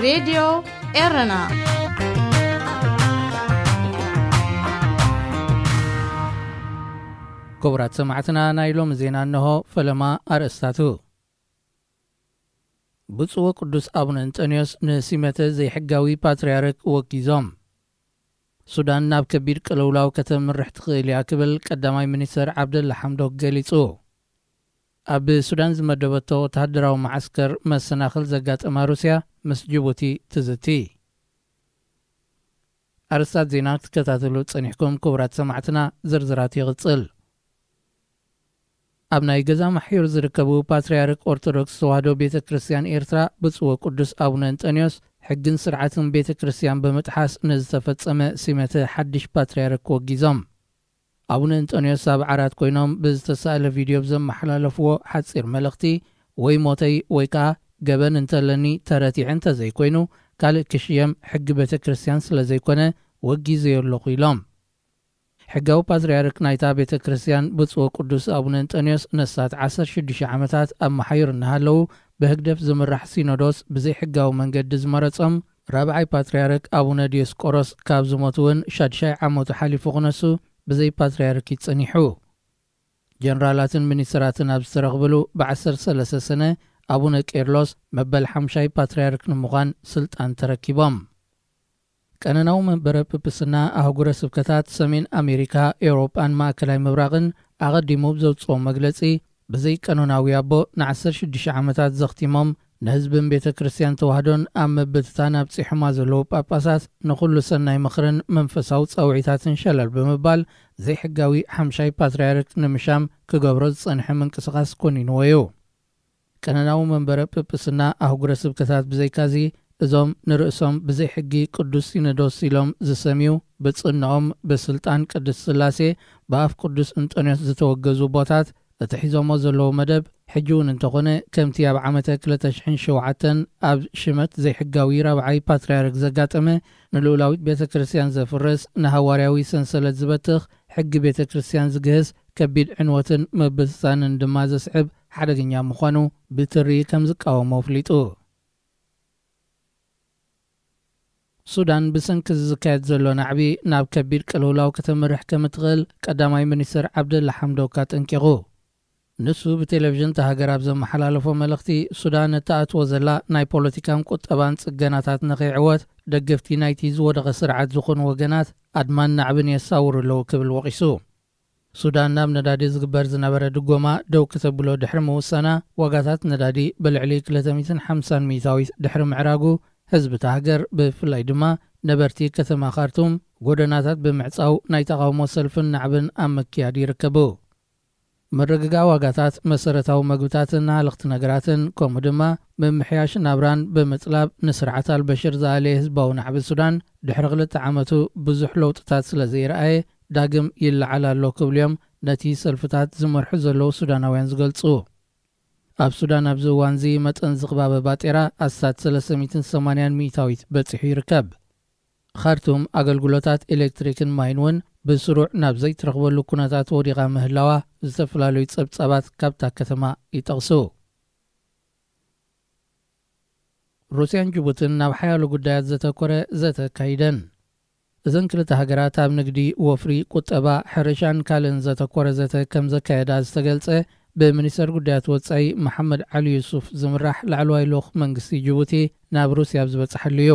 ሬድዮ ኤረና። ክቡራት ሰማዕትና፣ ናይ ሎሚ ዜና እንሆ። ፈለማ ኣርእስታቱ። ብፁዕ ወቅዱስ ኣቡነ እንጠንዮስ ንሲመተ ዘይሕጋዊ ፓትርያርክ ወጊዞም። ሱዳን ናብ ከቢድ ቅልውላው ከተምርሕ ትኽእል እያ ክብል ቀዳማይ ሚኒስተር ዓብደላ ሓምዶክ ገሊጹ። ኣብ ሱዳን ዝመደበቶ ወተሃደራዊ መዓስከር መሰናኽል ዘጋጠማ ሩስያ ምስ ጅቡቲ ትዝቲ። ኣርስታት ዜና ክትከታተሉ ጸኒሕኩም ክቡራት ሰማዕትና፣ ዝርዝራት ይቕጽል። ኣብ ናይ ገዛ ማሕዩር ዝርከቡ ፓትርያርክ ኦርቶዶክስ ተዋህዶ ቤተ ክርስቲያን ኤርትራ ብፁዕ ወቅዱስ ኣቡነ እንጠንዮስ ሕግን ስርዓትን ቤተ ክርስቲያን ብምጥሓስ ንዝተፈጸመ ሲመተ ሓድሽ ፓትርያርክ ወጊዞም። ኣቡነ እንጠንዮስ ኣብ ዓራት ኮይኖም ብዝተሳእለ ቪድዮ ብዘመሓላለፍዎ ሓጺር መልእኽቲ፣ ወይ ሞተይ ወይ ከኣ ገበን እንተለኒ ተረቲዐ እንተዘይኮይኑ ካልእ ክሽየም ሕጊ ቤተ ክርስቲያን ስለ ዘይኮነ ወጊዘዮ ኣለኹ ኢሎም። ሕጋዊ ፓትርያርክ ናይታ ቤተ ክርስቲያን ብፁዕ ቅዱስ ኣቡነ እንጠንዮስ ነሳት ዓሰርተ ሽዱሽተ ዓመታት ኣብ መሓዩር እናሃለዉ ብህግደፍ ዝምራሕ ሲኖዶስ ብዘይሕጋዊ መንገዲ ዝመረጾም ራብዓይ ፓትርያርክ ኣቡነ ዲዮስቆሮስ ካብ ዝሞቱ እውን ሻድሻይ ዓመቱ ሓሊፉ ክነሱ ብዘይ ፓትርያርክ ይጸኒሑ። ጀነራላትን ሚኒስትራትን ኣብ ዝተረኽብሉ ብዓሰርተ ሰለስተ ሰነ ኣቡነ ቄርሎስ መበል ሓምሻይ ፓትርያርክ ንምዃን ስልጣን ተረኪቦም። ቀነናዊ መንበረ ጵጵስና ኣህጉረ ስብከታት ሰሜን ኣሜሪካ፣ ኤውሮጳን ማእከላይ ምብራቕን ኣቐዲሙ ብዘውጽኦ መግለጺ፣ ብዘይ ቀኖናዊ ኣቦ ንዓሰርተ ሽዱሽተ ዓመታት ዘኽቲሞም፣ ንህዝብን ቤተ ክርስቲያን ተዋህዶን ኣብ ምብትታን ኣብጺሖማ ዘለዉ ጳጳሳት ንኹሉ ሰናይ ምኽርን መንፈሳዊ ጻውዒታትን ሸለል ብምባል፣ ዘይሕጋዊ ሓምሻይ ፓትርያርክ ንምሻም ክገብሮ ዝጸንሐ ምንቅስቓስ ኮኒንዎ እዩ። ቀነናዊ መንበረ ጵጵስና ኣህጉረ ስብከታት ብዘይካዚ፣ እዞም ንርእሶም ብዘይ ሕጊ ቅዱስ ሲኖዶስ ኢሎም ዝሰምዩ፣ ብጽንኦም ብስልጣን ቅድስት ስላሴ ብኣፍ ቅዱስ እንጠንዮስ ዝተወገዙ ኣቦታት፣ እቲ ሒዞሞ ዘለዉ መደብ፣ ሕጂ እውን እንተኾነ፣ ከምቲ ኣብ ዓመተ ክልተ ሽሕን ሸውዓተን ኣብ ሽመት ዘይሕጋዊ ራብዓይ ፓትርያርክ ዘጋጠመ፣ ንልኡላዊት ቤተ ክርስቲያን ዘፍርስ፣ ንሃዋርያዊ ሰንሰለት ዝበትኽ፣ ሕጊ ቤተ ክርስቲያን ዝግህስ፣ ከቢድ ዕንወትን ምብትታንን ድማ ዘስዕብ ሓደገኛ ምዃኑ ብትሪ ከም ዝቃወሞ ኣፍሊጡ። ሱዳን ብሰንኪ እዚ ዝካየድ ዘሎ ናዕቢ ናብ ከቢድ ቅልውላው ከተምርሕ ከም እትኽእል ቀዳማይ ሚኒስትር ዓብደላ ሓምዶክ ኣጠንቂቑ። ንሱ ብቴሌቪዥን እታ ሃገር ኣብ ዘመሓላለፎ መልእኽቲ፣ ሱዳን እትኣትዎ ዘላ ናይ ፖለቲካን ቁጠባን ጽገናታት ንኸይዕወት፣ ደገፍቲ ናይቲ ዝወደቐ ስርዓት ዝኾኑ ወገናት ኣድማን ናዕብን የሳውሩ ኣለዉ ክብል ወቒሱ። ሱዳን ናብ ነዳዲ ዝግበር ዝነበረ ድጎማ ደው ክተብሎ ድሕሪ ምውሳና፣ ዋጋታት ነዳዲ ብልዕሊ ክልተ ሚእትን ሓምሳን ሚእታዊት ድሕሪ ምዕራጉ፣ ህዝቢ እታ ሃገር፣ ብፍላይ ድማ ነበርቲ ከተማ ካርቱም፣ ጎደናታት ብምዕጻው ናይ ተቓውሞ ሰልፍን ናዕብን ኣብ ምክያድ ይርከቡ። ምርግጋእ ዋጋታት መሰረታዊ መግብታትን ሃለኽቲ ነገራትን፣ ከምኡ ድማ ምምሕያሽ ናብራን ብምጽላብ፣ ንስርዓት ኣልበሽር ዝኣለየ ህዝባዊ ናዕቢ ሱዳን፣ ድሕሪ ክልተ ዓመቱ ብዙሕ ለውጥታት ስለ ዘይረኣየ፣ ዳግም ይለዓል ኣሎ ክብሉ እዮም ነቲ ሰልፍታት ዝመርሑ ዘለዉ ሱዳናውያን ዝገልጹ። ኣብ ሱዳን ኣብዚ እዋንዚ መጠን ዝቕባበ ባጤራ ኣስታት ሰለስተ ሚእትን ሰማንያን ሚእታዊት በጺሑ ይርከብ። ኻርቱም ኣገልግሎታት ኤሌክትሪክን ማይን እውን ብስሩዕ ናብ ዘይትረኽበሉ ኩነታት ወዲቓ ምህላዋ ዝተፈላለዩ ጸብጻባት ካብታ ከተማ ይጠቕሱ። ሩስያን ጅቡትን ናብ ሓያሎ ጉዳያት ዘተኮረ ዘተ ኣካይደን። እዘን ክልተ ሃገራት ኣብ ንግዲ፣ ወፍሪ፣ ቁጠባ፣ ሕርሻን ካልእን ዘተኮረ ዘተ ከም ዘካየዳ ዝተገልጸ ብሚኒስተር ጉዳያት ወጻኢ መሓመድ ዓሊ ዩሱፍ ዝምራሕ ላዕለዋይ ልኡኽ መንግስቲ ጅቡቲ ናብ ሩስያ ኣብ ዝበጽሓሉ እዩ።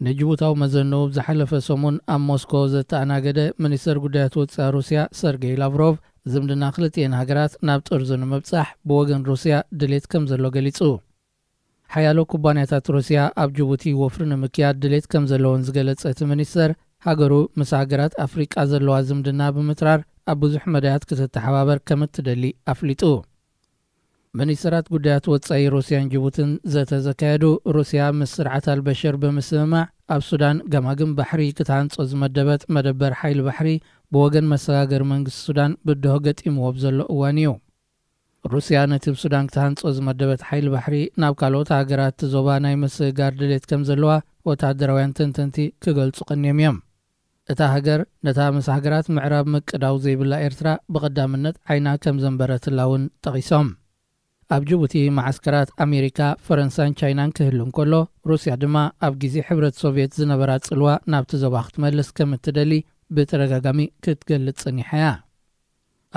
ንጅቡታዊ መዘንኡ ዝሓለፈ ሰሙን ኣብ ሞስኮ ዘተኣናገደ ሚኒስተር ጉዳያት ወጻኢ ሩስያ ሰርጌይ ላቭሮቭ፣ ዝምድና ክልቲኤን ሃገራት ናብ ጥርዙ ንምብጻሕ ብወገን ሩስያ ድሌት ከም ዘሎ ገሊጹ። ሓያሎ ኩባንያታት ሩስያ ኣብ ጅቡቲ ወፍሪ ንምክያድ ድሌት ከም ዘለወን ዝገለጸ እቲ ሚኒስተር፣ ሃገሩ ምስ ሃገራት ኣፍሪቃ ዘለዋ ዝምድና ብምትራር ኣብ ብዙሕ መዳያት ክትተሓባበር ከም እትደሊ ኣፍሊጡ። ሚኒስተራት ጉዳያት ወጻኢ ሩስያን ጅቡትን ዘተ ዘካየዱ፣ ሩስያ ምስ ስርዓት ኣልበሽር ብምስምማዕ ኣብ ሱዳን ገማግም ባሕሪ ክትሃንጾ ዝመደበት መደበር ሓይሊ ባሕሪ ብወገን መሰጋገሪ መንግስቲ ሱዳን ብድሆ ገጢምዎ ኣብ ዘሎ እዋን እዩ። ሩስያ ነቲ ኣብ ሱዳን ክትሃንጾ ዝመደበት ሓይሊ ባሕሪ ናብ ካልኦት ሃገራት እቲ ዞባ ናይ ምስግጋር ድሌት ከም ዘለዋ ወተሃደራውያን ተንተንቲ ክገልጹ ቀንዮም እዮም። እታ ሃገር ነታ ምስ ሃገራት ምዕራብ ምቅዳው ዘይብላ ኤርትራ ብቐዳምነት ዓይና ከም ዘንበረትላ እውን ጠቒሶም። ኣብ ጅቡቲ መዓስከራት ኣሜሪካ፣ ፈረንሳን ቻይናን ክህሉ እንከሎ፣ ሩስያ ድማ ኣብ ግዜ ሕብረት ሶቭየት ዝነበራ ጽልዋ ናብቲ ዞባ ክትመልስ ከም እትደሊ ብተደጋጋሚ ክትገልጽ ጸኒሓ እያ።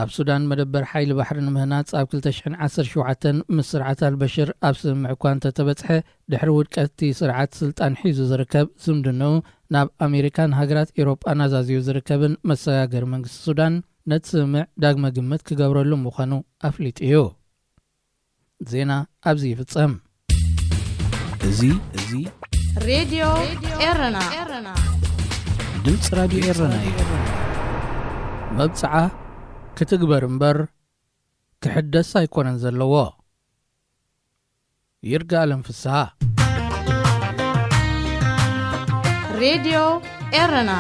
ኣብ ሱዳን መደበር ሓይሊ ባሕሪ ንምህናጽ ኣብ ክልተ ሽሕን ዓሰርተ ሸውዓተን ምስ ስርዓት ኣልበሽር ኣብ ስምምዕ እኳ እንተተበጽሐ፣ ድሕሪ ውድቀት እቲ ስርዓት ስልጣን ሒዙ ዝርከብ ዝምድንኡ ናብ ኣሜሪካን ሃገራት ኤውሮጳን ኣዛዝዩ ዝርከብን መሰጋገሪ መንግስቲ ሱዳን፣ ነቲ ስምምዕ ዳግመ ግምት ክገብረሉ ምዃኑ ኣፍሊጡ እዩ። ዜና ኣብዚ ይፍጸም። እዚ እዚ ሬድዮ ኤረና። ድምፂ ራዲዮ ኤረና እዩ። መብፅዓ ክትግበር እምበር ክሕደስ ኣይኮነን ዘለዎ። ይርጋ ኣለም ፍስሃ። ሬድዮ ኤረና።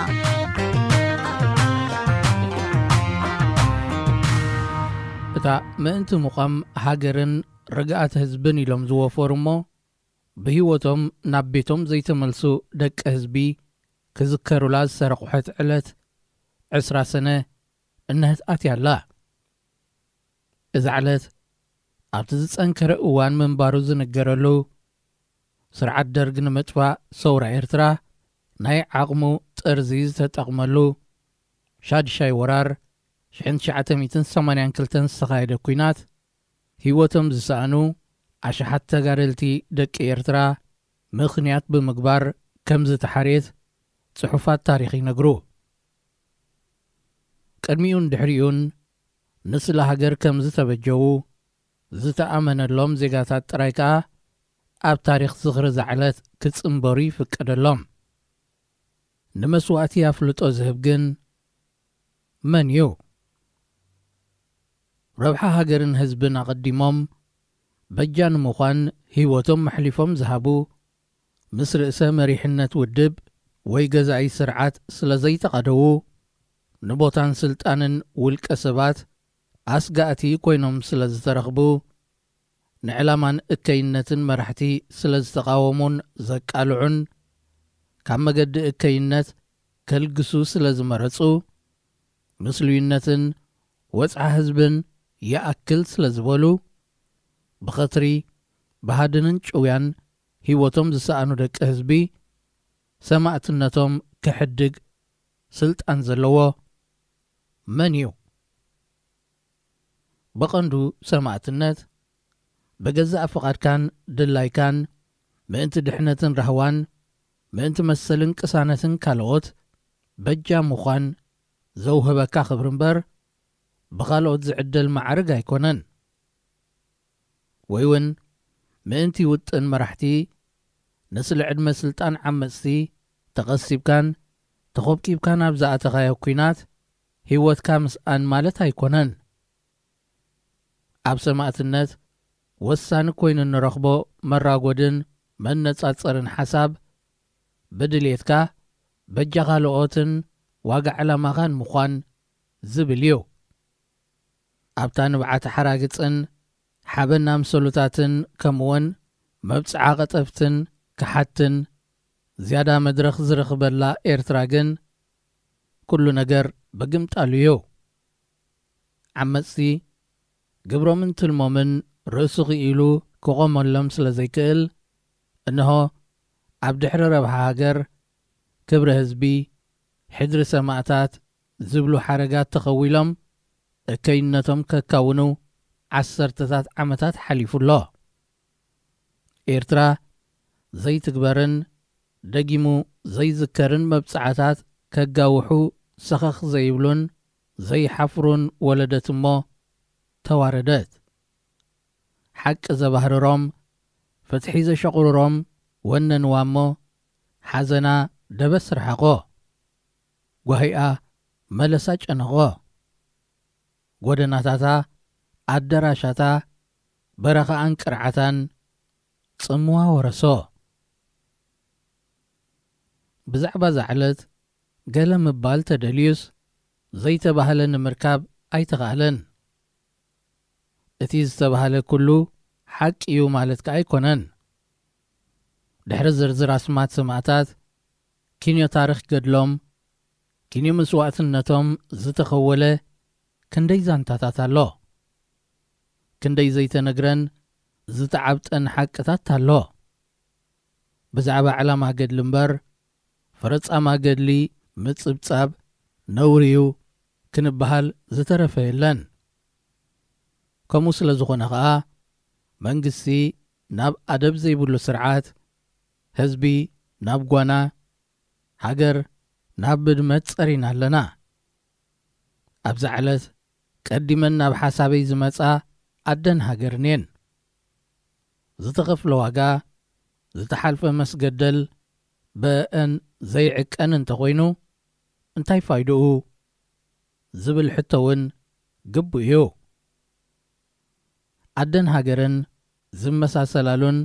እታ ምእንቲ ምቋም ሃገርን ርግኣት ህዝብን ኢሎም ዝወፈሩ እሞ ብህይወቶም ናብ ቤቶም ዘይተመልሱ ደቂ ህዝቢ ክዝከሩላ ዝተረቑሐት ዕለት ዕስራ ሰነ እነሀት ኣትያ ኣላ። እዛ ዕለት ኣብቲ ዝጸንከረ እዋን ምንባሩ ዝንገረሉ፣ ስርዓት ደርግ ንምጥፋእ ሰውራ ኤርትራ ናይ ዓቕሙ ጥርዚ ዝተጠቕመሉ፣ ሻድሻይ ወራር ሽሕን ትሽዓተ ሚእትን ሰማንያን ክልተን ዝተኻየደ ኲናት፣ ህይወቶም ዝሰኣኑ ኣሽሓት ተጋደልቲ ደቂ ኤርትራ ምኽንያት ብምግባር ከም ዝተሓርየት ጽሑፋት ታሪኽ ይነግሩ። ቅድሚኡን ድሕሪኡን ንስለ ሃገር ከም ዝተበጀዉ ዝተኣመነሎም ዜጋታት ጥራይ ከኣ ኣብ ታሪኽ ዝኽሪ እዛ ዕለት ክጽንበሩ ይፍቀደሎም። ንመስዋእቲ ኣፍልጦ ዝህብ ግን መን እዩ? ረብሓ ሃገርን ህዝብን ኣቐዲሞም በጃ ንምዃን ህይወቶም ኣሕሊፎም ዝሃቡ፣ ምስ ርእሰ መሪሕነት ውድብ ወይ ገዛኢ ስርዓት ስለ ዘይተቐደዉ፣ ንቦታን ስልጣንን ውልቀ ሰባት ኣስጋእቲ ኮይኖም ስለ ዝተረኽቡ፣ ንዕላማን እከይነትን መራሕቲ ስለ ዝተቓወሙን ዘቃልዑን፣ ካብ መገዲ እከይነት ከልግሱ ስለ ዝመረጹ፣ ምስሉይነትን ወጽዓ ህዝብን ይኣክል ስለ ዝበሉ፣ ብኸትሪ፣ ብሃድንን ጭውያን ህይወቶም ዝሰኣኑ ደቂ ህዝቢ፣ ሰማእትነቶም ክሕድግ ስልጣን ዘለዎ መን እዩ? ብቐንዱ ሰማእትነት፣ ብገዛእ ፍቓድካን ድላይካን፣ ምእንቲ ድሕነትን ራህዋን፣ ምእንቲ መሰልን ቅሳነትን ካልኦት በጃ ምዃን ዘውህበካ ክብሪ እምበር፣ ብኻልኦት ዝዕደል ማዕርግ ኣይኮነን። ወይ እውን ምእንቲ ውጥን መራሕቲ፣ ንስለ ዕድመ ስልጣን ዓመጽቲ፣ ተቐሲብካን ተኾብኪብካን ኣብ ዝኣተኻዮ ኲናት፣ ህይወትካ ምስኣን ማለት ኣይኮነን። ኣብ ሰማእትነት ወሳኒ ኮይኑ እንረኽቦ መራጎድን መነጻጸርን ሓሳብ፣ ብድልየትካ በጃ ካልኦትን ዋጋ ዕላማኻን ምዃን ዝብል እዩ። ኣብታ ንብዓት ሓራግጽን ሓበን ኣምሰሉታትን ከምኡውን መብጽዓ ቀጠፍትን ከሓትን ዝያዳ መድረኽ ዝረኽበላ ኤርትራ ግን፣ ኩሉ ነገር በግምጣሉ እዩ። ዓመጽቲ ግብሮምን ትልሞምን ርእሱ ክኢሉ ክቖመሎም ስለ ዘይክእል፣ እንሆ ኣብ ድሕሪ ረብሓ ሃገር፣ ክብሪ ህዝቢ፣ ሕድሪ ሰማእታት ዝብሉ ሓረጋት ተኸዊሎም እከይነቶም ከካውኑ ዓሰርተታት ዓመታት ሓሊፉ ኣሎ። ኤርትራ ዘይትግበርን ደጊሙ ዘይዝከርን መብጽዓታት ከጋውሑ ሰኸኽ ዘይብሉን ዘይሓፍሩን ወለደት እሞ ተዋረደት። ሓቂ ዘባህርሮም፣ ፍትሒ ዘሸቑርሮም ወነንዋ እሞ ሓዘና ደበስ ረሓቖ። ጓሂኣ መለሳ ጨነቖ። ጎደናታታ፣ ኣደራሻታ፣ በረኻኣን ቅርዓታን ጽምዋ ወረሶ። ብዛዕባ እዛ ዕለት ገለ ምባል ተደልዩስ፣ ዘይተባህለ ንምርካብ ኣይተኻእለን። እቲ ዝተባህለ ኩሉ ሓቂ እዩ ማለት ከኣ ኣይኮነን። ድሕሪ ዝርዝር ኣስማት ሰማእታት፣ ኪንዮ ታሪኽ ገድሎም፣ ኪንዮ መስዋእትነቶም ዝተኸወለ ክንደይ ዛንታታት ኣሎ። ክንደይ ዘይተነግረን ዝተዓብጠን ሓቅታት ኣሎ። ብዛዕባ ዕላማ ገድሊ እምበር፣ ፍረጻማ ገድሊ ምጽብጻብ ነውሪ እዩ ክንበሃል ዝተረፈ የለን። ከምኡ ስለ ዝኾነ ኸኣ፣ መንግስቲ ናብ ኣደብ ዘይብሉ ስርዓት፣ ህዝቢ ናብ ጓና፣ ሃገር ናብ ብድመት ጸሪና ኣለና። ኣብዛ ዕለት ቀዲመን ናብ ሓሳበይ ዝመጻ ኣደን ሃገርን እየን። ዝተኸፍለ ዋጋ፣ ዝተሓልፈ መስገደል ብአን ዘይዕቀን እንተኾይኑ፣ እንታይ ፋይድኡ? ዝብል ሕቶ እውን ግቡእ እዩ። ኣደን ሃገርን ዝመሳሰላሉን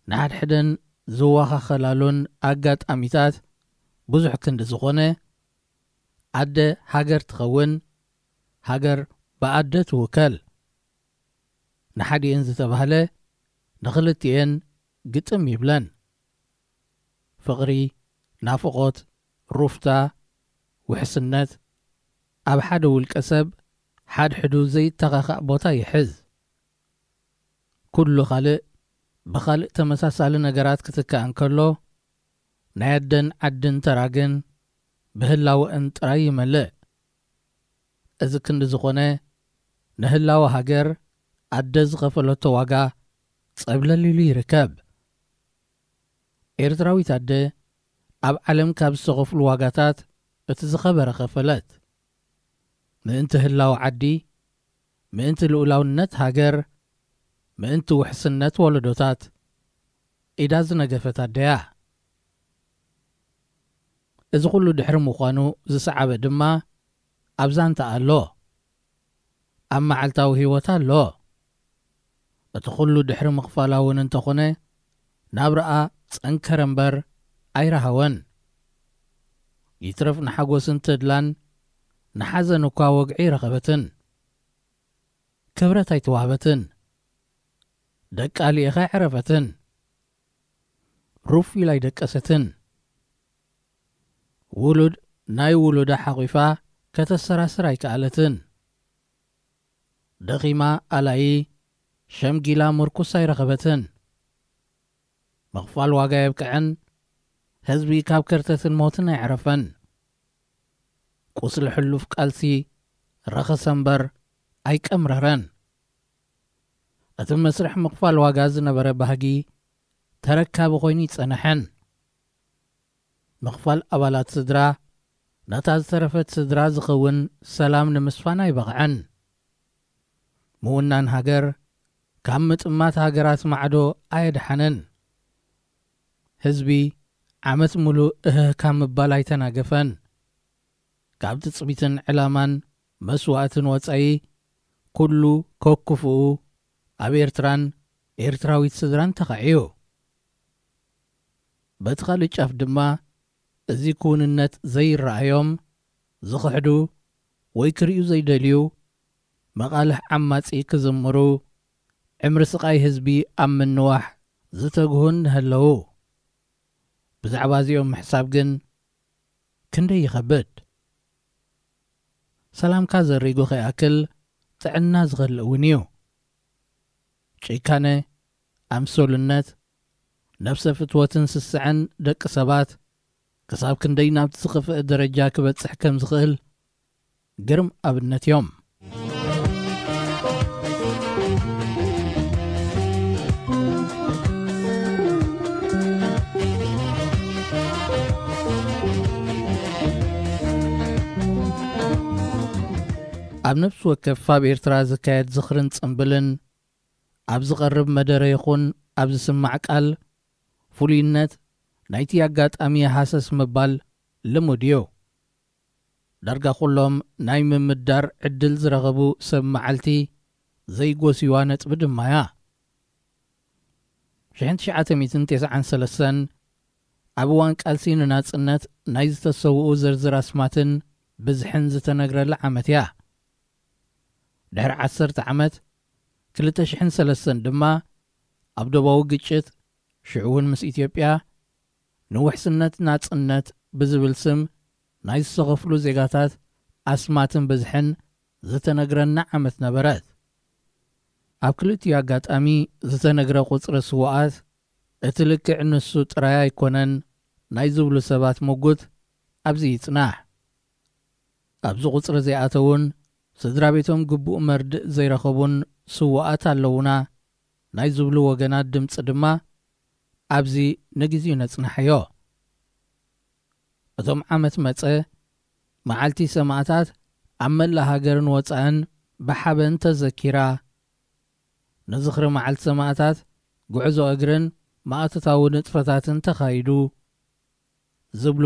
ንሓድሕደን ዝወኻኸላሉን ኣጋጣሚታት ብዙሕ ክንዲ ዝኾነ፣ ኣደ ሃገር ትኸውን፣ ሃገር ብኣደ ትውከል። ንሓዲኤን ዝተባህለ ንኽልቲኤን ግጥም ይብለን። ፍቕሪ፣ ናፍቖት፣ ሩፍታ፣ ውሕስነት ኣብ ሓደ ውልቀ ሰብ ሓድሕዱ ዘይተኻኻእ ቦታ ይሕዝ። ኩሉ ካልእ ብኻልእ ተመሳሳሊ ነገራት ክትካእ እንከሎ፣ ናይ ኣደን ዓድን ተራ ግን ብህላወአን ጥራይ ይመልእ። እዚ ክንዲ ዝኾነ፣ ንህላወ ሃገር ኣደ ዝኸፈለቶ ዋጋ ጸብለል ኢሉ ይርከብ። ኤርትራዊት ኣደ ኣብ ዓለም ካብ ዝተኸፍሉ ዋጋታት እቲ ዝኸበረ ከፈለት። ምእንቲ ህላወ ዓዲ፣ ምእንቲ ልኡላውነት ሃገር፣ ምእንቲ ውሕስነት ወለዶታት ኢዳ ዝነገፈት ኣደያ። እዚ ኩሉ ድሕሪ ምዃኑ ዝሰዓበ ድማ ኣብ ዛንታ ኣሎ። ኣብ መዓልታዊ ህይወት ኣሎ። እቲ ኩሉ ድሕሪ ምኽፋላ እውን እንተኾነ፣ ናብራኣ ጸንከረ እምበር ኣይረሃወን። ይትረፍ ንሓጎስን ተድላን ንሓዘን እኳ ወግዒ ኣይረኸበትን። ክብረት ኣይተዋህበትን። ደቃ ልኢኻ ኣይዕረፈትን። ሩፍ ኢላ ኣይደቀሰትን። ውሉድ ናይ ውሉዳ ሓቒፋ ከተሰራስር ኣይከኣለትን። ደኺማ ኣላዪ፣ ሸምጊላ ምርኩስ ኣይረኸበትን። ምኽፋል ዋጋ የብቅዐን። ህዝቢ ካብ ከርተትን ሞትን ኣይዕረፈን። ቁስሊ ሕሉፍ ቃልሲ ረኸሰ እምበር ኣይቀምረረን። እቲ መስርሕ ምኽፋል ዋጋ ዝነበረ ባህጊ ተረካቢ ኮይኑ ኣይጸንሐን። ምኽፋል ኣባላት ስድራ፣ ነታ ዝተረፈት ስድራ ዝኸውን ሰላም ንምስፋን ኣይበቕዐን። ምውናን ሃገር ካብ ምጥማት ሃገራት ማዕዶ ኣየድሓነን። ህዝቢ ዓመት ሙሉእ እህህ ካብ ምባል ኣይተናገፈን። ካብ ትጽቢትን ዕላማን መስዋእትን ወጻኢ፣ ኩሉ ከኩፍኡ ኣብ ኤርትራን ኤርትራዊት ስድራን ተኻዕዩ። በቲ ካልእ ጫፍ ድማ፣ እዚ ክውንነት ዘይረኣዮም፣ ዝኽሕዱ ወይ ክርእዩ ዘይደልዩ፣ መቓልሕ ዓማጺ ክዝምሩ፣ ዕምሪ ስቓይ ህዝቢ ኣብ ምንዋሕ ዝተግሁን እንተሃለዉ፣ ብዛዕባ እዚኦም ምሕሳብ ግን ክንደይ ይኸብድ። ሰላምካ ዘሪጉ ከይኣክል ጥዕና ዝኸልእ እውን እዩ። ጭካነ፣ ኣምሶልነት፣ ነብሰ ፍትወትን ስስዐን ደቂ ሰባት ክሳብ ክንደይ ናብቲ ዝኸፍአ ደረጃ ክበጽሕ ከም ዝኽእል ግርም ኣብነት እዮም። ኣብ ነፍሲ ወከፍ ኣብ ኤርትራ ዝካየድ ዝኽርን ጽምብልን፣ ኣብ ዝቐርብ መደረ ይኹን ኣብ ዝስማዕ ቃል፣ ፍሉይነት ናይቲ ኣጋጣሚ ሃሰስ ምባል ልሙድ እዩ። ዳርጋ ኩሎም ናይ ምምዳር ዕድል ዝረኸቡ ሰብ መዓልቲ ዘይጎስዩዋ ነጥቢ ድማ እያ። ሽሕን ትሽዓተ ሚእትን ተስዓን ሰለስተን ኣብ እዋን ቃልሲ ንናጽነት ናይ ዝተሰውኡ ዝርዝር ኣስማትን ብዝሕን ዝተነግረላ ዓመት እያ። ድሕሪ ዓሰርተ ዓመት፣ ክልተ ሽሕን ሰለስተን ድማ ኣብ ዶባዊ ግጭት፣ ሽዑ እውን ምስ ኢትዮጵያ፣ ንውሕስነት ናጽነት ብዝብል ስም ናይ ዝተኸፍሉ ዜጋታት ኣስማትን ብዝሕን ዝተነግረና ዓመት ነበረት። ኣብ ክልቲኡ ኣጋጣሚ ዝተነግረ ቁጽሪ ስውኣት እቲ ልክዕ ንሱ ጥራይ ኣይኮነን ናይ ዝብሉ ሰባት ምጉት ኣብዚ ይጽናሕ። ኣብዚ ቁጽሪ እዚኣተውን ስድራ ቤቶም ግቡእ መርድእ ዘይረኸቡን ስውኣት ኣለዉና ናይ ዝብሉ ወገናት ድምጺ ድማ ኣብዚ ንግዜኡ ነጽናሓዮ። እቶም ዓመት መጸ መዓልቲ ሰማእታት ኣብ መላእ ሃገርን ወጻእን ብሓበን ተዘኪራ። ንዝኽሪ መዓልቲ ሰማእታት ጉዕዞ እግርን ማእቶታዊ ንጥፈታትን ተኻይዱ ዝብሉ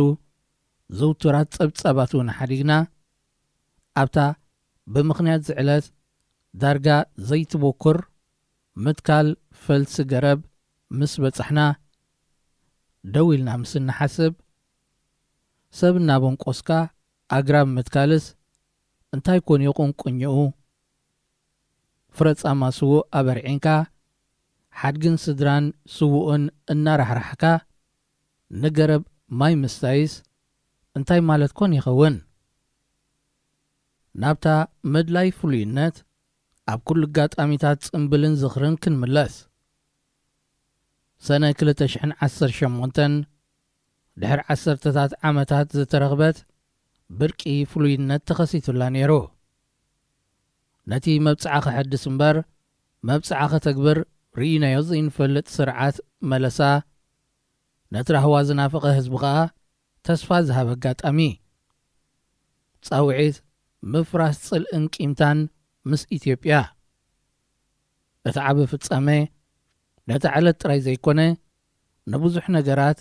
ዝውቱራት ጸብጻባት እውን ሓዲግና ኣብታ ብምኽንያት ዝዕለት ዳርጋ ዘይትበኩር ምትካል ፈልሲ ገረብ ምስ በጻሕና ደው ኢልና ምስ እንሓስብ ሰብ እናበንቆስካ ኣግራብ ምትካልስ እንታይ ኮን ይቑንቁኝኡ? ፍረጻማ ስዉእ ኣበርዒንካ ሓድግን ስድራን ስዉእን እናራሕራሕካ ንገረብ ማይ ምስታይስ እንታይ ማለት ኮን ይኸውን? ናብታ ምድላይ ፍሉይነት ኣብ ኩሉ ኣጋጣሚታት ጽምብልን ዝኽርን ክንምለስ። ሰነ ክልተ ሽሕን ዓሰርተ ሸሞንተን ድሕሪ ዓሰርተታት ዓመታት ዝተረኽበት ብርቂ ፍሉይነት ተኸሲቱላ ነይሩ። ነቲ መብጽዓ ክሕድስ እምበር መብጽዓ ከተግብር ርኢናዮ ዘይንፈልጥ ስርዓት መለሳ ነቲ ራህዋ ዝናፈቐ ህዝቢ ኸኣ ተስፋ ዝሃበ ኣጋጣሚ። ጻውዒት ምፍራስ ጽልእን ቂምታን ምስ ኢትዮጵያ። እቲ ዓቢ ፍጻመ ነታ ዕለት ጥራይ ዘይኮነ ንብዙሕ ነገራት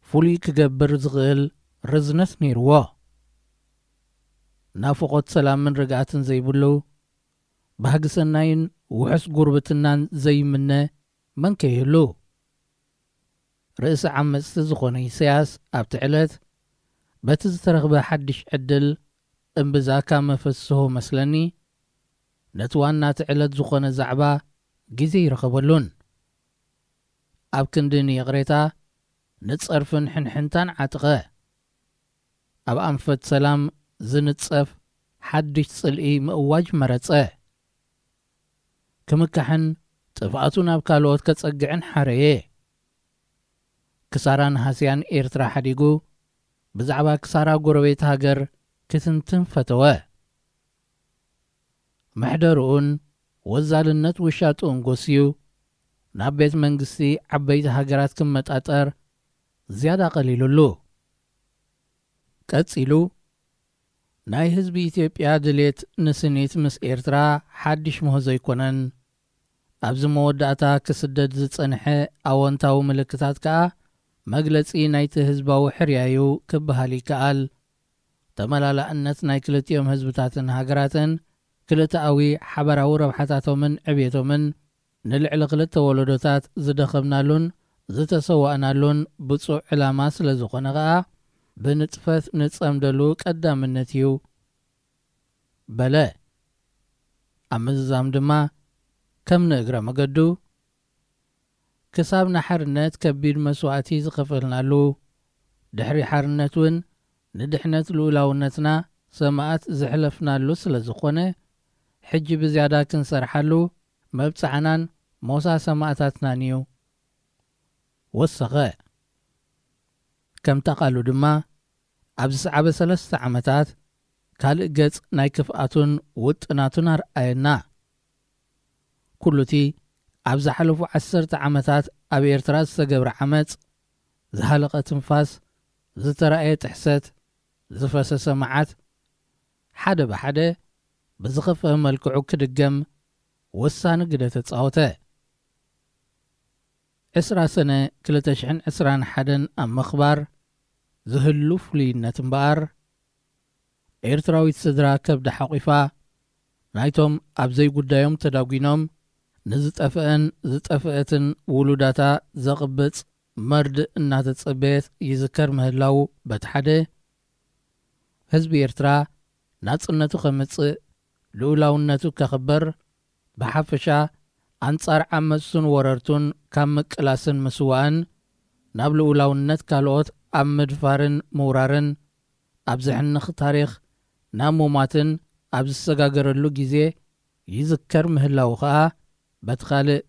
ፍሉይ ክገብር ዝኽእል ርዝነት ነይርዎ። ናፍቖት ሰላምን ርግኣትን ዘይብሉ ባህጊ ሰናይን ውሑስ ጉርብትናን ዘይምነ መን ከይህሉ? ርእሲ ዓመጽቲ ዝኾነ ኢሳያስ ኣብቲ ዕለት በቲ ዝተረኽበ ሓድሽ ዕድል እምብዛ ካብ መፈስሆ መስለኒ ነቲ ዋና እቲ ዕለት ዝኾነ ዛዕባ ግዜ ይረኸበሉን። ኣብ ክንዲ ንይቕሬታ ንጸርፍን ሕንሕንታን ዓጥቐ። ኣብ ኣንፈት ሰላም ዝንጸፍ ሓድሽ ጽልኢ ምእዋጅ መረጸ። ክምካሕን ጥፍኣቱ ናብ ካልኦት ከጸግዕን ሓረየ። ክሳራን ሃስያን ኤርትራ ሓዲጉ ብዛዕባ ክሳራ ጎረቤት ሃገር ክትንትን ፈተወ። መሕደርኡን ወዛልነት ውሻጥኡን ጎስዩ ናብ ቤት መንግስቲ ዓበይቲ ሃገራት ክመጣጠር ዝያዳ ቀሊሉሉ። ቀጺሉ ናይ ህዝቢ ኢትዮጵያ ድሌት ንስኒት ምስ ኤርትራ ሓድሽ ምህዞ ኣይኮነን። ኣብዚ መወዳእታ ክስደድ ዝጸንሐ ኣወንታዊ ምልክታት ከኣ መግለጺ ናይቲ ህዝባዊ ሕርያዩ ክበሃል ይከኣል። ተመላላእነት ናይ ክልቲኦም ህዝብታትን ሃገራትን ክልተኣዊ ሓበራዊ ረብሓታቶምን ዕብየቶምን ንልዕሊ ክልተ ወለዶታት ዝደኸምናሉን ዝተሰዋእናሉን ብጹዕ ዕላማ ስለ ዝኾነ ኸኣ ብንጥፈት ንጸምደሉ ቀዳምነት እዩ በለ። ኣብ ምዝዛም ድማ ከም ንእግረ መገዱ ክሳብ ንሓርነት ከቢድ መስዋእቲ ዝኸፈልናሉ ድሕሪ ሓርነት እውን ንድሕነት ልኡላውነትና ሰማእት ዘሕለፍናሉ ስለ ዝኾነ ሕጂ ብዝያዳ ክንሰርሓሉ መብጽዓናን ሞሳ ሰማእታትናን እዩ። ወሰኸ። ከምታ ቃሉ ድማ ኣብ ዝሰዓበ ሰለስተ ዓመታት ካልእ ገጽ ናይ ክፍኣቱን ውጥናቱን ኣርኣየና። ኩሉቲ ኣብ ዝሓለፉ ዓሰርተ ዓመታት ኣብ ኤርትራ ዝተገብረ ዓመጽ፣ ዝሃለቐ ትንፋስ፣ ዝተራእየ ጥሕሰት፣ ዝፈሰሰ መዓት፣ ሓደ ብሓደ ብዝኸፍአ መልክዑ ክድገም ወሳኒ ግደ ተጻወተ። ዕስራ ሰነ ክልተ ሽሕን ዕስራን ሓደን ኣብ ምኽባር ዝህሉ ፍሉይነት እምበኣር፣ ኤርትራዊት ስድራ ከብዳ ሓቒፋ ናይቶም ኣብ ዘይጉዳዮም ተዳጒኖም ንዝጠፍአን ዝጠፍአትን ውሉዳታ ዘቕብጽ መርድእ እናተጸበየት ይዝከር ምህላዉ በቲ ሓደ፣ ህዝቢ ኤርትራ ናጽነቱ ከምጽእ፣ ልኡላውነቱ ከኽብር፣ ብሓፈሻ ኣንጻር ዓመጽቱን ወረርቱን ካብ ምቅላስን ምስዋእን ናብ ልኡላውነት ካልኦት ኣብ ምድፋርን ምውራርን ኣብ ዘሕንኽ ታሪኽ ናብ ሙማትን ኣብ ዝሰጋገረሉ ግዜ ይዝከር ምህላዉ ኸኣ በቲ ካልእ፣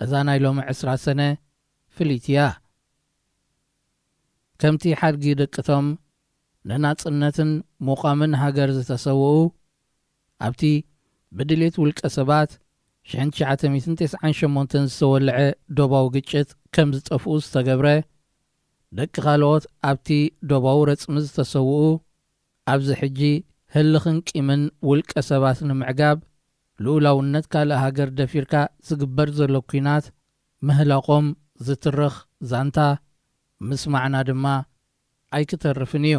እዛ ናይ ሎሚ ዕስራ ሰነ ፍልይቲ እያ። ከምቲ ሓድጊ ደቅቶም ንናጽነትን ምቋምን ሃገር ዝተሰውኡ፣ ኣብቲ ብድሌት ውልቀ ሰባት ሽሕን ትሽዓተ ሚእትን ተስዓን ሸሞንተን ዝተወልዐ ዶባዊ ግጭት ከም ዝጠፍኡ ዝተገብረ፣ ደቂ ካልኦት ኣብቲ ዶባዊ ረጽሚ ዝተሰውኡ፣ ኣብዚ ሕጂ ህልኽን ቂምን ውልቀ ሰባት ንምዕጋብ፣ ልኡላውነት ካልእ ሃገር ደፊርካ ዝግበር ዘሎ ኲናት ምህላቖም ዝትርኽ ዛንታ ምስማዕና ድማ ኣይክተርፍን እዩ።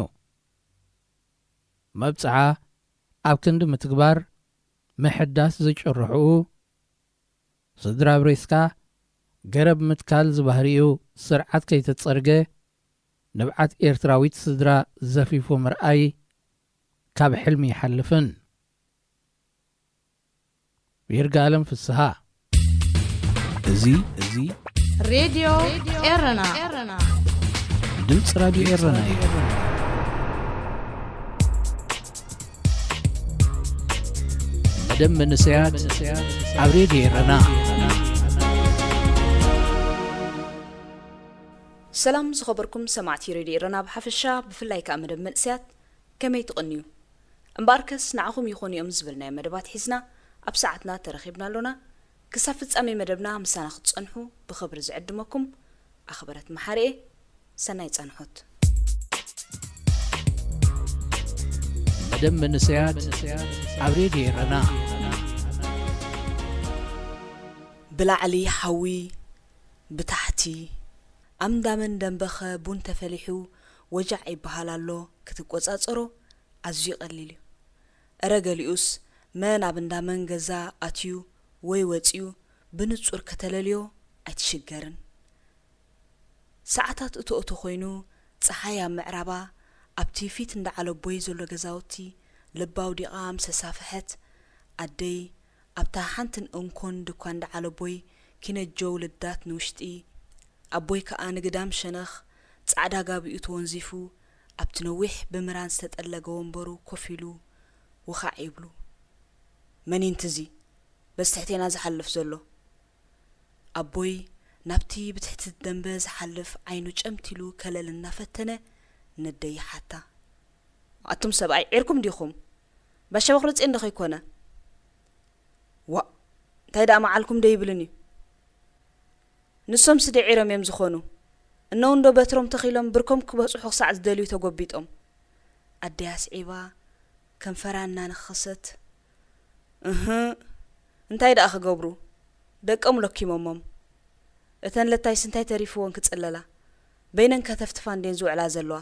መብጽዓ ኣብ ክንዲ ምትግባር፣ ምሕዳስ ዝጭርሕኡ፣ ስድራ ኣብ ሬስካ ገረብ ምትካል ዝባህሪኡ ስርዓት ከይተጸርገ፣ ንብዓት ኤርትራዊት ስድራ ዘፊፉ ምርኣይ ካብ ሕልሚ ይሓልፍን። ይርጋለም ፍስሃ። እዚ፣ እዚ ሬድዮ ኤረና። ድምፂ ራድዮ ኤረና እዩ። መደብ መንእሰያት ኣብ ሬድዮ ኤረና። ሰላም ዝኸበርኩም ሰማዕቲ ሬድዮ ኤረና ብሓፈሻ፣ ብፍላይ ከኣ መደብ መንእሰያት ከመይ ትቕንዩ? እምበኣርከስ ንዓኹም ይኾኑ እዮም ዝበልናዮ መደባት ሒዝና ኣብ ሰዓትና ተረኺብና ኣሎና። ክሳብ ፍጻሜ መደብና ምሳና ክትጸንሑ ብኽብሪ ዝዕድመኩም ኣኽበረት መሓርኤ። ሰናይ ጻንሖት። መደብ መንእሰያት ኣብ ሬድዮ ኤረና። ብላዕሊ ሓዊ፣ ብታሕቲ ኣብ እንዳመን ደንበኸ ቡን ተፈሊሑ ወጃዕ ይበሃል ኣሎ። ክትቆጻጸሮ ኣዝዩ ቀሊል እዩ። እረ ገሊኡስ መን ኣብ እንዳመን ገዛ ኣትዩ ወይ ወጺኡ ብንጹር ከተለልዮ ኣይትሽገርን። ሰዓታት እቶ እቶ ኮይኑ፣ ጸሓይ ኣብ ምዕራባ ኣብቲ ፊት እንዳ ዓለቦይ ዘሎ ገዛውቲ ልባ ኣውዲቓ ምስ ኣሳፍሐት፣ ኣደይ ኣብታ ሓንትን እንኮን ድኳን እንዳ ዓለቦይ ኪነጀው ልዳት ንውሽጢ፣ ኣቦይ ከኣ ንግዳም ሸነኽ ጻዕዳ ጋቢኡ ተወንዚፉ ኣብቲ ነዊሕ ብምራን ዝተጠለገ ወንበሩ ኮፍ ኢሉ ውኻዕ ይብሉ። መን እዩ እንትዚ በዚ ትሕቴና ዝሓልፍ ዘሎ? ኣቦይ ናብቲ ብትሕቲ ደንበ ዝሓልፍ ዓይኑ ጨምቲሉ ከለል እናፈተነ ነደይ ይሓታ። ኣቱም ሰብኣይ ዒርኩም ዲኹም? ባሻ በኽሪ ጽዮን ዶ ከይኮነ? ዋእ፣ እንታይ ደኣ መዓልኩም ዶ ይብልን እዩ? ንሶም ስደ ዒሮም እዮም ዝኾኑ። እነው እንዶ በትሮም ተኺሎም ብርኮም ክበጽሑ ክሳዕ ዝደልዩ ተጎቢጦም። ኣደይ ኣስዒባ ከንፈራ እናነኸሰት፣ እህ፣ እንታይ ደኣ ክገብሩ? ደቆም ለኪሞሞም። እተን ለታይስ እንታይ ተሪፍወን ክጽለላ? በይነን ከተፍትፋ እንዴን ዝውዕላ ዘለዋ።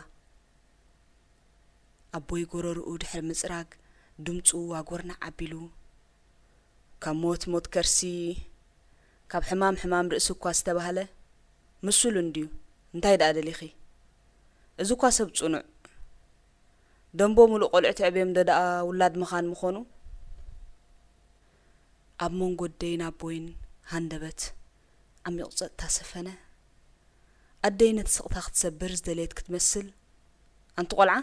ኣቦይ ጎረርኡ ድሕሪ ምጽራግ ድምጹ ዋጎርናዕ ኣቢሉ፣ ካብ ሞት ሞት ከርሲ፣ ካብ ሕማም ሕማም ርእሲ እኳ ዝተባህለ ምስሉ እንድዩ። እንታይ ደኣ ደሊኺ? እዚ እኳ ሰብ ጽኑዕ። ደንቦ ሙሉእ ቆልዑ ትዕብዮም ዶ ደኣ ውላድ ምኻን ምኾኑ? ኣብ መንጎ ኣደይን ኣቦይን ሃንደበት ዓሚቕ ጸጥታ ሰፈነ። ኣደይ ነቲ ስቕታ ክትሰብር ዝደለየት ክትመስል፣ ኣንቲ ቆልዓ፣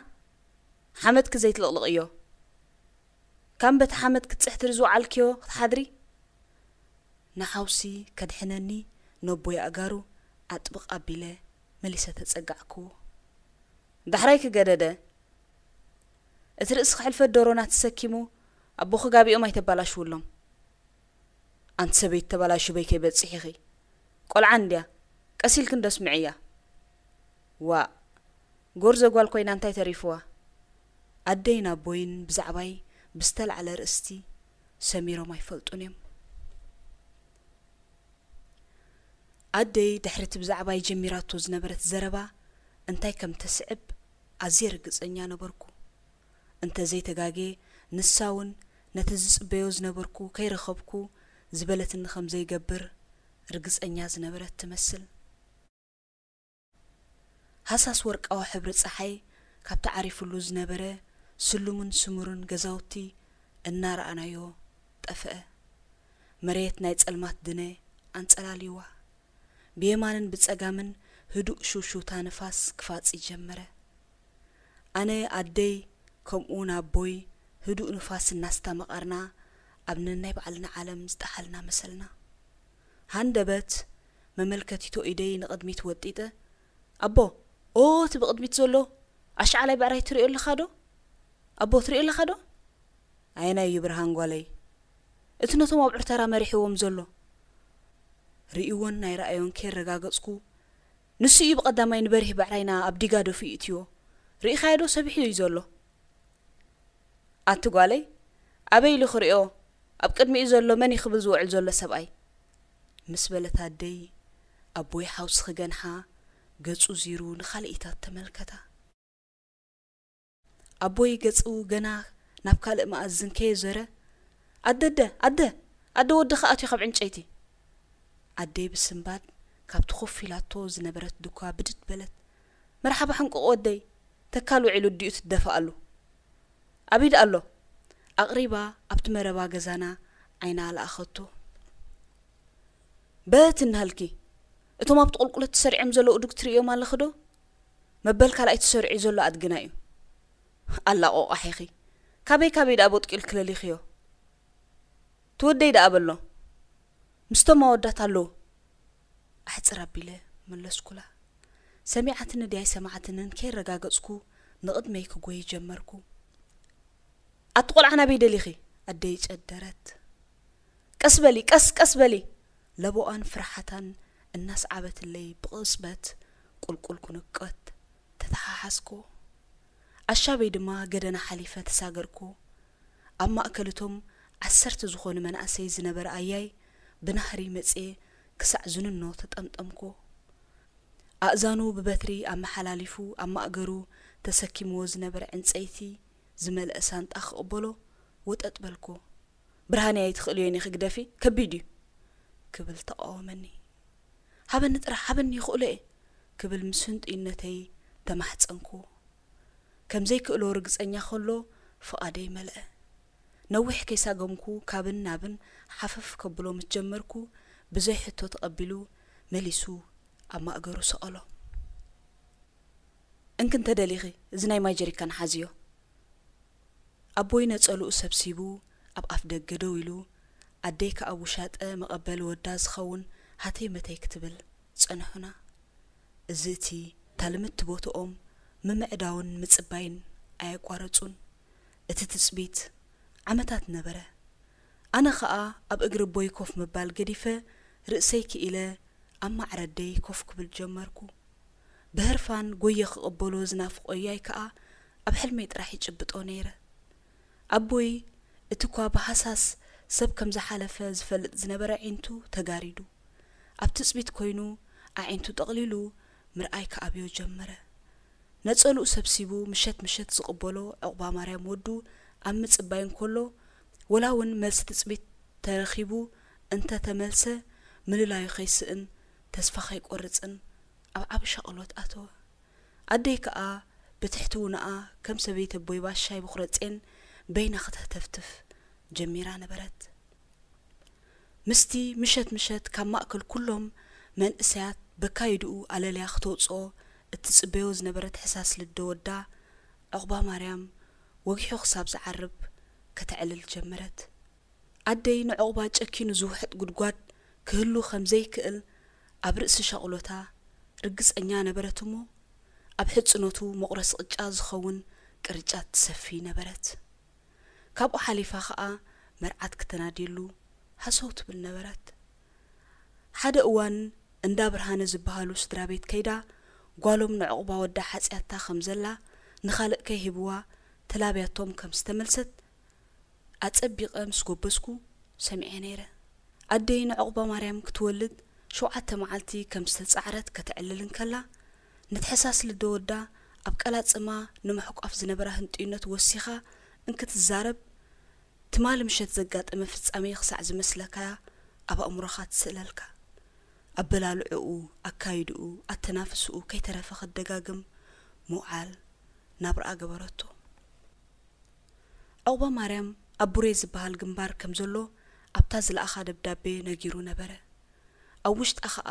ሓመድኪ ዘይትልቕልቕዮ። ካን በቲ ሓመድ ክትጽሕትሪ ዝወዓልክዮ ክትሓድሪ? ንሓውሲ ከድሕነኒ ነቦይ ኣእጋሩ ኣጥብቕ ኣቢለ መሊሰ ተጸጋዕክዎ። ዳሕራይ ክገደደ፣ እቲ ርእሲ ክሕልፈት ዶሮና ተሰኪሙ ኣቦኺ ጋቢኦም ኣይተባላሽውሎም። ኣንቲ ሰበይቲ ተባላሽበይ ከይበጽሕ ኢኺ። ቆልዓ እንድያ፣ ቀስ ኢልኪ እንዶ ስምዕያ። ዋእ፣ ጎርዞ ጓል ኮይና እንታይ ተሪፍዋ? ኣደይን ኣቦይን ብዛዕባይ ብዝተላዕለ ርእስቲ ሰሚሮም ኣይፈልጡን እዮም። ኣደይ ድሕሪ እቲ ብዛዕባይ ጀሚራቶ ዝነበረት ዘረባ እንታይ ከም ተስዕብ ኣዝየ ርግጸኛ ነበርኩ። እንተ ዘይተጋግየ፣ ንሳ እውን ነቲ ዝጽበዮ ዝነበርኩ ከይረኸብኩ ዝበለትኒ ከም ዘይገብር ርግጸኛ ዝነበረት ትመስል። ሃሳስ ወርቃዊ ሕብሪ ጸሓይ ካብቲ ዓሪፍሉ ዝነበረ ስሉምን ስሙርን ገዛውቲ እናረኣናዮ ጠፍአ። መሬት ናይ ጸልማት ድነ ኣንጸላልይዋ። ብየማንን ብጸጋምን ህዱእ ሽውሽውታ ንፋስ ክፋጽ ጀመረ። ኣነ፣ ኣደይ፣ ከምኡውን ኣቦይ ህዱእ ንፋስ እናስተማቐርና ኣብ ነናይ ባዕልና ዓለም ዝጠሓልና መሰልና። ሃንደበት መመልከቲቶ ኢደይ ንቕድሚት ወጢጠ፣ ኣቦ፣ ኦ፣ እቲ ብቕድሚት ዘሎ ኣሽዓላይ ብዕራይ ትሪኦ ኣለኻ ዶ? ኣቦ፣ ትሪኦ ኣለኻ ዶ? ኣየናይ እዩ ብርሃን ጓለይ? እቲ ነቶም ኣብዑር ተራ መሪሕዎም ዘሎ። ርእይዎን ናይ ረኣዮን ከየረጋገጽኩ፣ ንሱ እዩ ብቐዳማይ ንበሪህ ብዕራይና ኣብ ዲጋ ደፊኡ እትዮ። ርኢኻዮ ዶ? ሰቢሑ እዩ ዘሎ። ኣቲ ጓለይ፣ ኣበይ ኢሉ ክሪኦ? ኣብ ቅድሚኡ ዘሎ መን እዩ ክብል ዝውዕል ዘሎ ሰብኣይ? ምስ በለት ኣደይ፣ ኣቦይ ሓውሲ ክገንሓ፣ ገጹ ዚሩ ንኻልኢታት ተመልከታ። ኣቦይ ገጹ ገና ናብ ካልእ መኣዝን ከየዞረ፣ ኣደደ፣ ኣደ፣ ኣደ ወድኻ ኣትዩ ካብ ዕንጨይቲ። ኣደይ ብስንባድ ካብቲ ኮፍ ኢላቶ ዝነበረት ድኳ ብድድ በለት። መርሓባ ሕንቁቕ ወደይ፣ ተካል ውዒሉ ድዩ ትደፍኣሉ? ኣብ ኢድ ኣሎ። ኣቕሪባ ኣብቲ መረባ ገዛና ዓይና ለኣኸቶ። በቲ እንሃልኪ፣ እቶም ኣብቲ ቁልቁለት ተሰሪዖም ዘለዉ እዱግ ትርእዮም ኣለኺ ዶ? መበል ካልኣይ ተሰሪዑ ዘሎ ኣድግና እዩ። ኣላ ቆቋሒኺ፣ ካበይ ካበይ ደኣ ቦጥቂልኪ ለሊኽዮ? ትወደይ ደኣ በሎ። ምስቶም ኣወዳት ኣለዉ። ኣሕጽር ኣቢለ መለስኩላ። ሰሚዓትኒ ድያ ኣይሰማዓትንን ከይረጋገጽኩ ንቕድመይ ክጎይ ጀመርኩ። ኣቲ ቆልዓ ናበይ ደሊኺ? ኣደይ ጨደረት። ቀስ በሊ፣ ቀስ፣ ቀስ በሊ። ለቦኣን ፍርሓታን እናስዓበትለይ ብቕጽበት ቁልቁል ክንቀት ተተሓሓዝኩ። ኣሻበይ ድማ ገደና ሓሊፈ ተሳገርኩ። ኣብ ማእከል እቶም ዓሰርተ ዝኾኑ መናእሰይ ዝነበረ ኣያይ ብናህሪ መጽየ ክሳዕ ዝንኖ ተጠምጠምኩ። ኣእዛኑ ብበትሪ ኣመሓላሊፉ ኣብ ማእገሩ ተሰኪምዎ ዝነበረ ዕንጸይቲ ዝመልአ ሳንጣ ክቕበሎ ወጠጥ በልኩ። ብርሃነይ ኣይትኽእልዮን ኢኺ ግደፊ፣ ከቢድ እዩ ክብል ተቓወመኒ። ሃበኒ ጥራሕ፣ ሃበኒ ይኽእሎ እየ ክብል ምስ ህንጡይነተይ ተማሕጸንኩ። ከም ዘይክእሎ ርግጸኛ ከሎ ፍቓደይ መልአ። ነዊሕ ከይሳገምኩ ካብን ናብን ሓፈፍ ከብሎ ምስ ጀመርኩ ብዘይ ሕቶ ተቐቢሉ መሊሱ ኣብ ማእገሩ ሰቐሎ። እንኪ እንተ ደሊኺ እዚ ናይ ማይ ጀሪካን ሓዝዮ። ኣቦይ ነጸልኡ ሰብሲቡ ኣብ ኣፍ ደገ ደው ኢሉ፣ ኣደይ ከኣ ውሻጠ መቐበሊ ወዳ ዝኸውን ሃተይ መተይ ክትብል ጸንሑና። እዚ እቲ እታ ልምድቲ ቦትኦም ምምዕዳውን ምጽባይን ኣየቋረጹን። እቲ ትጽቢት ዓመታት ነበረ። ኣነ ኸኣ ኣብ እግሪ ኣቦይ ኮፍ ምባል ገዲፈ ርእሰይ ክኢለ ኣብ ማዕረ ኣደይ ኮፍ ክብል ጀመርኩ። ብህርፋን ጎየ ክቕበሎ ዝናፍቖ ኣያይ ከኣ ኣብ ሕልመይ ጥራሕ ይጭብጦ ነይረ። ኣቦይ እቲ እኳ ብሃሳስ ሰብ ከም ዝሓለፈ ዝፈልጥ ዝነበረ ኣዒንቱ ተጋሪዱ ኣብ ትጽቢት ኮይኑ ኣዒንቱ ጠቕሊሉ ምርኣይ ክኣብዮ ጀመረ። ነጸልኡ ሰብሲቡ ምሸት ምሸት ዝቕበሎ ዕቑባ ማርያም ወዱ ኣብ ምጽባይ እንከሎ፣ ወላ እውን መልሲ ትጽቢት ተረኺቡ እንተ ተመልሰ፣ ምልላዩ ከይስእን ተስፋ ከይቆርጽን ኣብ ዓቢ ሻቕሎት ኣተወ። ኣደይ ከኣ ብትሕትውናኣ ከም ሰበይቲ ኣቦይ ባሻይ ብኹረጼን በይና ክትህተፍትፍ ጀሚራ ነበረት። ምስቲ ምሸት ምሸት ካብ ማእከል ኩሎም መንእሰያት በካይድኡ ኣለልያ ክተውጽኦ እትጽበዮ ዝነበረት ሕሳስ ልደ ወዳ፣ ዕቑባ ማርያም ወጊሑ ክሳብ ዝዓርብ ከተዕልል ጀመረት። ኣደይ ንዕቑባ ጨኪኑ ዝውሕጥ ጉድጓድ ክህሉ ከም ዘይክእል ኣብ ርእሲ ሻቕሎታ ርግጸኛ ነበረት እሞ፣ ኣብ ሕጽኖቱ መቑረሲ ቅጫ ዝኸውን ቅርጫት ትሰፊ ነበረት። ካብኡ ሓሊፋ ኸኣ መርዓት ክተናድየሉ ሃሰው ትብል ነበረት። ሓደ እዋን እንዳ ብርሃነ ዝበሃሉ ስድራ ቤት ከይዳ፣ ጓሎም ንዕቑባ ወዳ ሓጽያታ ከም ዘላ ንኻልእ ከይህብዋ ተላብያቶም ከም ዝተመልሰት ኣጸቢቐ ምስ ጎበዝኩ ሰሚዐ ነይረ። ኣደይ ንዕቑባ ማርያም ክትወልድ ሸውዓተ መዓልቲ ከም ዝተጻዕረት ከተዕልል እንከላ፣ ነቲ ሕሳስ ልደ ወዳ ኣብ ቀላጽማ ንምሕቋፍ ዝነበራ ህንጡይነት ወሲኻ እንክትዛረብ፣ ትማሊ ምሸት ዘጋጠመ ፍጻሜ ክሳዕ ዝመስለካ ኣብ ኣእምሮኻ ትስእለልካ። ኣበላልዕኡ፣ ኣካይድኡ፣ ኣተናፍስኡ ከይተረፈ ክደጋግም ምውዓል ናብርኣ ገበረቶ። ዕቑባ ማርያም ኣብ ቡሬ ዝበሃል ግንባር ከም ዘሎ ኣብታ ዝለኣኻ ደብዳቤ ነጊሩ ነበረ። ኣብ ውሽጣ ኸኣ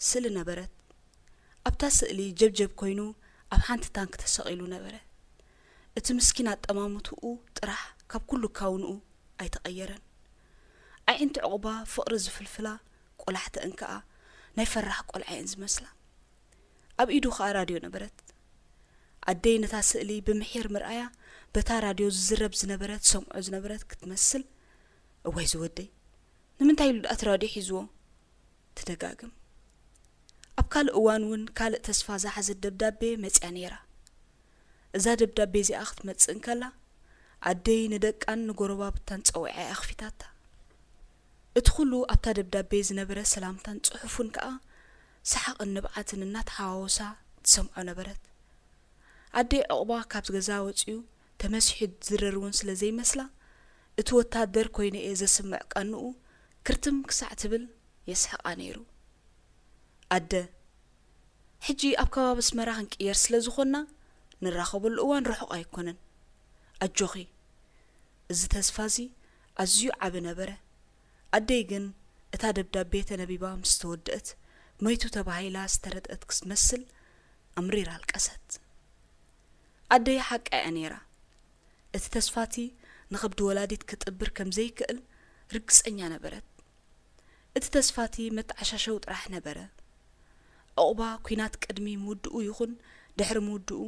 ስእሊ ነበረት። ኣብታ ስእሊ ጀብጀብ ኮይኑ ኣብ ሓንቲ ታንክ ተሰቒሉ ነበረ። እቲ ምስኪን ኣጠማምትኡ ጥራሕ ካብ ኩሉ ካውንኡ ኣይተቐየረን። ኣዒንቲ ዕቑባ ፍቕሪ ዝፍልፍላ ቆላሕተአን ከኣ ናይ ፈራሕ ቆልዓ እየን ዝመስላ። ኣብ ኢዱ ከኣ ራድዮ ነበረት። ኣደይ ነታ ስእሊ ብምሒር ምርኣያ፣ በታ ራድዮ ዝዝረብ ዝነበረ ትሰምዖ ዝነበረት ክትመስል፣ "እዋይ ዝወደይ፣ ንምንታይ ኢሉ ደኣ እቲ ራድዮ ሒዝዎ?" ትደጋግም። ኣብ ካልእ እዋን እውን ካልእ ተስፋ ዝሓዘት ደብዳቤ መጽያ ነይራ። እዛ ደብዳቤ እዚኣ ክትመጽእ እንከላ፣ ኣደይ ንደቃን ንጎረባብታን ጸዊዓ እያ ኣኽፊታታ። እቲ ኩሉ ኣብታ ደብዳቤ ዝነበረ ሰላምታን ጽሑፉን ከኣ ሰሓቕን ንብዓትን እናተሓዋወሳ ትሰምዖ ነበረት። ኣደይ ዑቕባ ካብ ገዛ ወጺኡ ተመሲሑ ዝድረር እውን ስለ ዘይመስላ፣ እቲ ወታደር ኮይነ እየ ዘስምዕ ቃንኡ ክርትም ክሳዕ ትብል የስሕቓ ነይሩ። ኣደ፣ ሕጂ ኣብ ከባቢ ኣስመራ ክንቅየር ስለ ዝኾንና፣ ንራኸበሉ እዋን ርሑቕ ኣይኮነን። ኣጆኺ። እዚ ተስፋ እዚ ኣዝዩ ዓቢ ነበረ። ኣደይ ግን እታ ደብዳቤ ተነቢባ ምስ ተወደአት፣ መይቱ ተባሂላ ዝተረድአት ክትመስል ኣምሪራ ኣልቀሰት። ኣደይ ሓቃ እያ ነይራ። እቲ ተስፋቲ ንኸብዲ ወላዲት ክጥብር ከም ዘይክእል ርግጸኛ ነበረት። እቲ ተስፋቲ መተዓሻሸዊ ጥራሕ ነበረ። ዑቕባ ኲናት ቅድሚ ምውድኡ ይኹን ድሕሪ ምውድኡ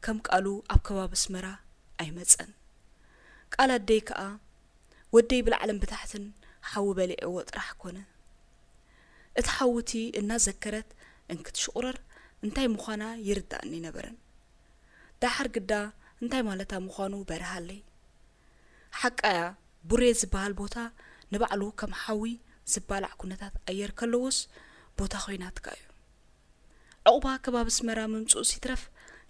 ከም ቃሉ ኣብ ከባቢ ኣስመራ ኣይመጸን። ቃል ኣደይ ከኣ ወደይ ብላዕልን ብታሕትን ሓዊ በሊዕዎ ጥራሕ ኮነ። እቲ ሓዊ እቲ እናዘከረት እንክትሽቑረር እንታይ ምዃና ይርዳእኒ ነበረን። ደሓር ግዳ እንታይ ማለታ ምዃኑ በርሃለይ። ሓቃያ ቡሬ ዝበሃል ቦታ ንባዕሉ ከም ሓዊ ዝባላዕ ኩነታት ኣየር ከለዎስ ቦታ ኮይናትካ እዩ። ዑቕባ ከባቢ ኣስመራ ምምጽኡ ሲትረፍ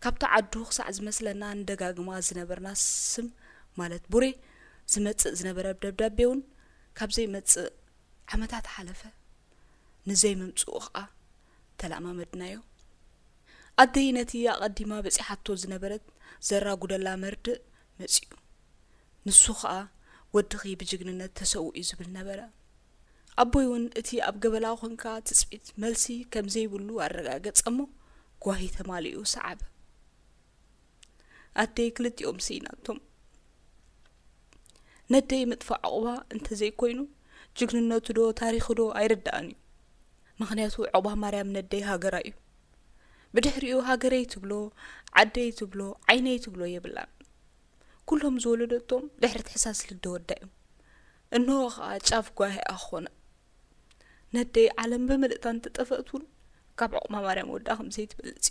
ካብቲ ዓዱ ክሳዕ ዝመስለና ንደጋግማ ዝነበርና ስም ማለት ቡሬ ዝመጽእ ዝነበረ ደብዳቤ እውን ካብ ዘይመጽእ ዓመታት ሓለፈ። ንዘይምምጽኡ ኸኣ ተለማመድናዮ። ኣደይ ነቲ ኣቐዲማ በጺሓቶ ዝነበረት ዘራጉደላ መርድእ መጺኡ። ንሱ ኸኣ ወድኺ ብጅግንነት ተሰዊኡ ዝብል ነበረ። ኣቦይ እውን እቲ ኣብ ገበላ ኾንካ ትጽቢት መልሲ ከም ዘይብሉ ኣረጋገጸ እሞ ጓሂ ተማሊኡ ሰዓበ። ኣደይ ክልቲኦም ስኢናቶም። ነደይ ምጥፋእ ዑቕባ እንተዘይኮይኑ ጅግንነቱ ዶ ታሪኹ ዶ ኣይርዳእን እዩ። ምኽንያቱ ዑቕባ ማርያም ነደይ ሃገራ እዩ። ብድሕሪኡ ሃገረይ ትብሎ፣ ዓደይ ትብሎ፣ ዓይነይ ትብሎ የብላን። ኩሎም ዝወለደቶም ድሕሪ ትሕሳስ ልደ ወዳ እዮም። እንሆ ኸኣ ጫፍ ጓሂኣ ኾነ። ነደይ ዓለም ብምልእታ እንተጠፈእት እውን ካብ ዑቕባ ማርያም ወዳ ከም ዘይትበልጽ